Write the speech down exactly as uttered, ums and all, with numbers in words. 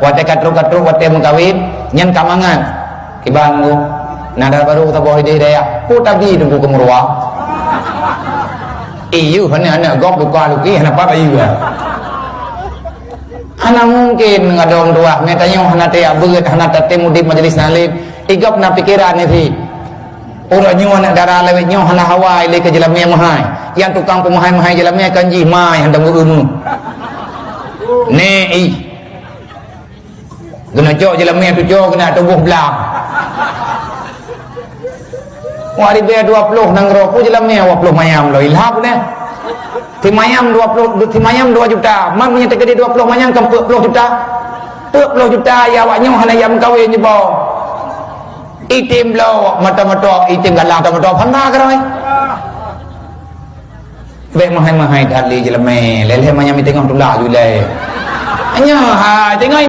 Watèe ka trôk-ka trôk, watèe meukawen, nyan ka mangat. Kiban ku, na dara barô saboh idéh dayah. Ku tabi teungku keu meuruwa. Iyuh, hana, hana gob luka luki, hana pat bayu, ya. Hana mungken ngon dong tuah, meutanyoe hana teuyak beuet, hana tatem udép majelis taklim. Igop na pikeran nyoe. Uroe nyoe aneuk dara lawét nyoe hana hawa ilée keu jeulamé meuhai. Nyang tukang peumeuhai-meuhai jeulamé kan jih mai hantom geueumeue. Neh ih. Geuneuk cok jeulamé tujoh geuneuk tuboh blang. Wah ribée dua ploh nanggroe peue jeulamé dua ploh mayam lom ilhab neh. Simayam dua ploh, simayam dua juta. Man meunyoe teukeudi dua ploh mayam kan peuet ploh juta. Peuet ploh juta ya awak nyoe hana ya meukawen jiboh. Item bloe, mata-mata item galang, mata-mata panda keurôi. Bék meuhai-meuhai that lé jeulamé, lé-lé manyam teungoh tulak julée. Nyoe hai teungoh